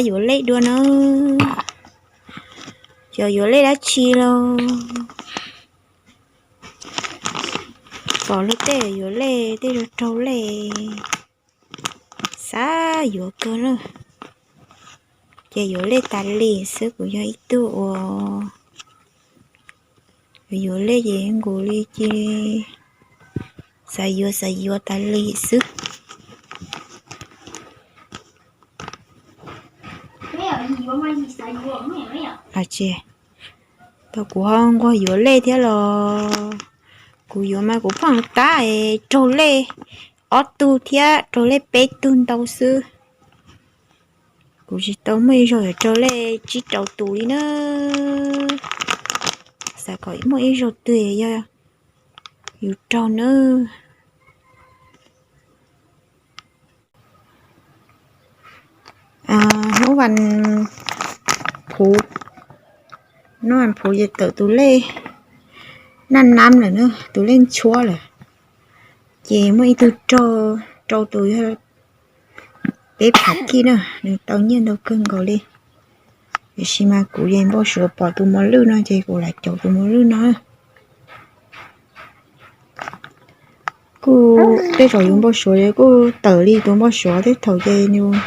Yuav lej dua na. Cov yuav lej dab tsi los? Pom luag tej yuav lej, tej raug raug lej, xav yuav kawg na. Ces yuav lej tas li xwb, kuv yog ib tug uas yuav lej ces nkaus li cia xav yuav xav yuav tas li xwb. Tau kuv ho nquag yuav lej thiab los, kuv yuav mas kuv pheej tab raug lej ob tug thiab raug lej peb tug ntau xwb. Kuv tsis tau muaj ib zaug yuav raug lej tsib rau tus li na. Xav kom muaj ib zaug twg yog yus raug na. Hnub vas phuv, hnub vas phuv ces tawm tus lej naj nab lawm na, tus lej ntshuab lawm. Ces muaj ib tug raug, rau tus yog peb phav kij na, nws tau nyiaj ntau kawg nkaus li. Tiam sis mas kuv yeej npau suav pom tus mos lwj no ces kuv lam caum tus mos lwj no. Kuj tej zaum yus npau suav kuj tawm li tus npau suav tej thaum ces nws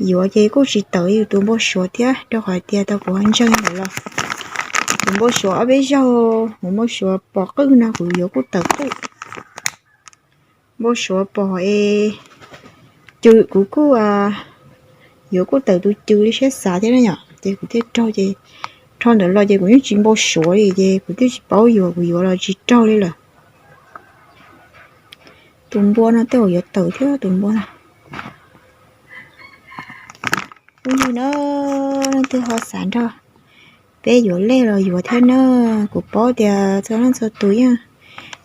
yuav ces kuj tsis tawm li tus npau suav thiab, rau qhov tias tau kuv ho ntseeg lawm los kuv npau suav ob peb zaug, kuv npau suav pom qwj no kuv yuav kuj tawm qwj. Npau suav pom es cw kuv kuj yuav kuj tawm tus cw li siab xav thiab na yom, ces kuv thiaj raug ces rho ntawm los ces kuv yeej tsis npau suav li ces kuv thiaj tsis paub yuav, kuv yuav los tsis raug li lawm. Tus npua no tej zaum yuav tawm thiab tus npua no. Phooj ywg na, leej twg ho xav nrog peb yuav lej los yuav thiab na. Kuv paub tias txhua leej txhua tus yeej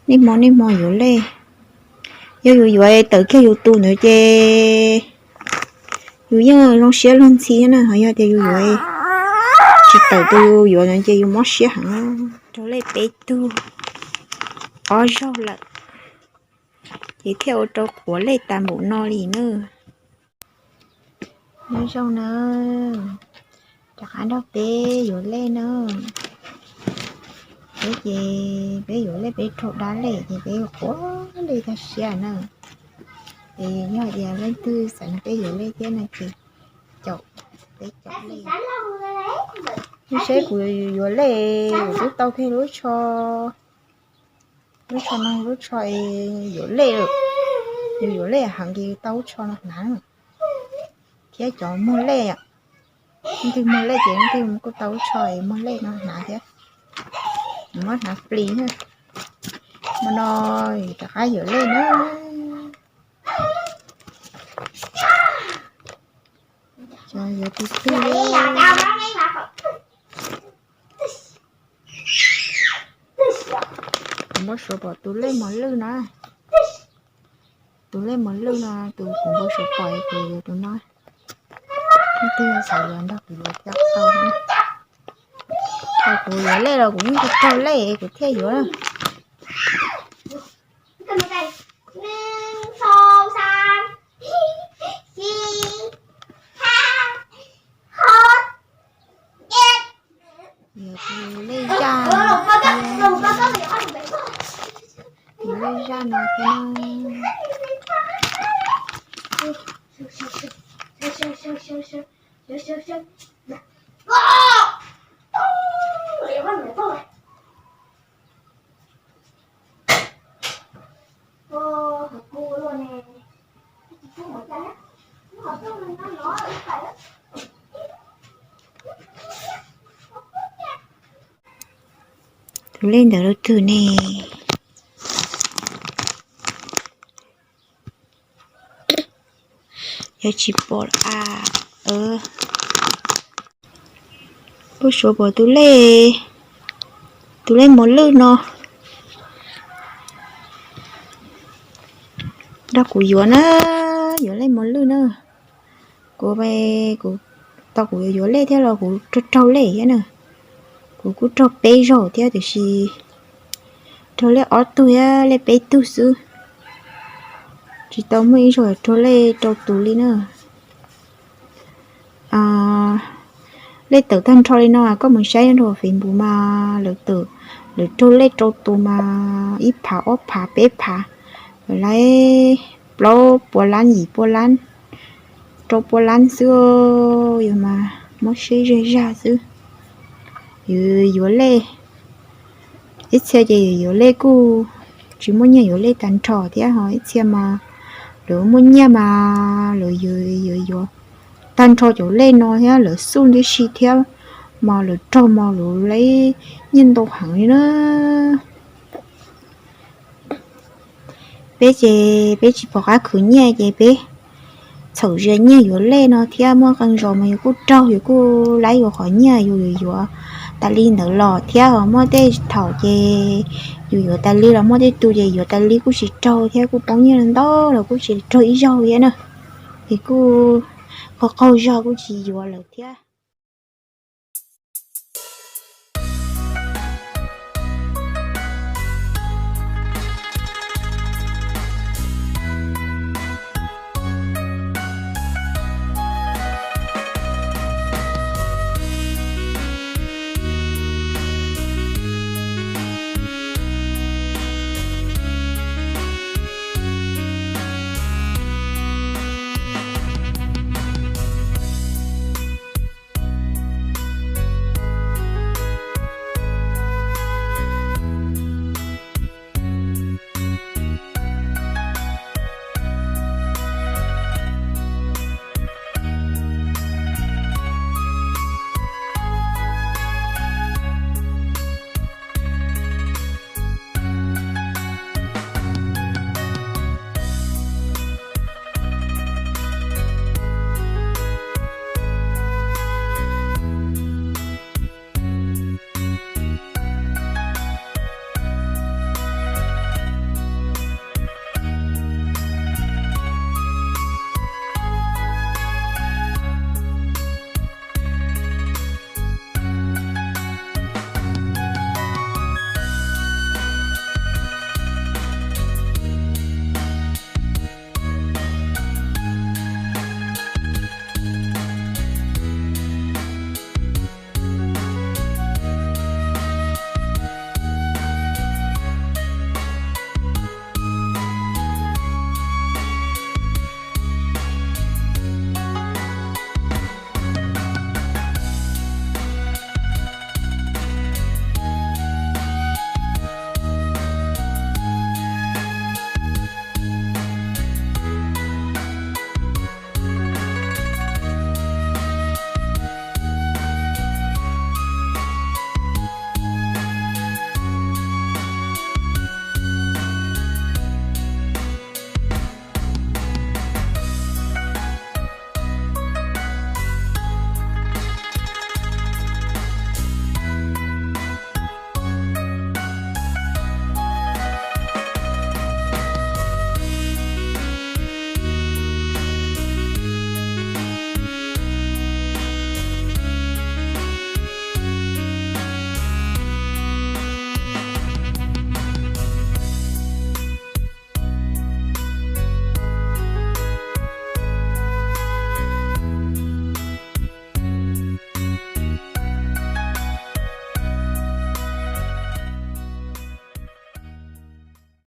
niaj hmo niaj hmo yuav lej. Yog yus yuav tawm kiag yus tus ntawd ces yus yeej zoo siab luag ntxhi na, ho yog tias yus yuav tsis tawm tus yus yuav ntawd ces yus mob siab heev. Raug lej peb tug ob zaug lawm, ces thiaj ua rau quav lej tas npaum no li na. Nyob zoo na, rov qab nrog peb yuav lej na. Peb ces peb yuav lej peb raug dab lej ces peb quav lej tag siab na. Es yog tias leej twg xav nrog peb yuav lej thiab no ces caum peb caum lej. Saib kuv yuav lej, kuv twb tau kiag lub tsho, lub tsho no lub tsho yuav lej, yus yuav lej heev ces tau lub tsho no hnav. Thiab cov muag lej, leej twg muag lej ces leej twg kuj tau lub tsho muag lej no hnav thiab. Muab hnav plis na. Hmo no rov qab yuav lej na. Cov yuav tus twg? Kuv npau suav pom tus lej mos lwj no. Tus lej mos lwj no tus kuv npau suav pom es kuv yuav tus no. Leej twg xav yuav nrog kuv yuav thiab tau. Thaum kuv yuav lej los kuv yeej tsis raug lej kuv thiaj yuav. Yuav tus lej zaj no, tus lej zaj no thiab. Tus lej ntawd lub twg ne? Yog tsis pom a. Npau suav pom tus lej, tus lej mos lwj no. Nrog kuv yuav na, yuav lej mos lwj na. Kuv, kuv, tau kuv yuav yuav lej thiab los kuv raug raug lej thiab na. Kuv kuj raug peb zaug thiab tiam sis raug lej ob tug thiab lej peb tug xwb. Tsis tau muaj ib zaug raug lej rau tus li na. Lej tawm tag nrho li no, koj mus saib nyob rau Facebook mas lawv tawm, lawv raug lej rau tus mas ib phav ob phav peb phav, lawv plaub puas lab yim puas lab, rau puas lab xwb, yus mas mob siab zaj zag xwb. Yus yuav lej, ib txhia ces yus yuav lej kuj tsis muaj nyiaj yuav lej tag nrho thiab, ho ib txhia mas lawv muaj nyiaj mas lawv yuav yuav tag nrho cov lej no thiab lawv xub ntib si thiab, mas lawv raug mas lawv lej nyiaj ntau heev li na. Peb ces peb tsis pom qab khwv nyiaj ces peb txhawm zias nyiaj yuav lej no thiab, muaj qee zaus mas yus kuj raug yus kuj laib yuav qhov nyiaj yus yuav yuav tas li ntawd los thiab, ho muaj tej thaum ces yus yuav tas li los muaj tej tus ces yuav tas li kuj tsis raug thiab, kuj poob nyiaj ntau los kuj tsis raug ib zaug thiab na. Ces kuj qaug qaug zog kuj tsis yuav lawm thiab.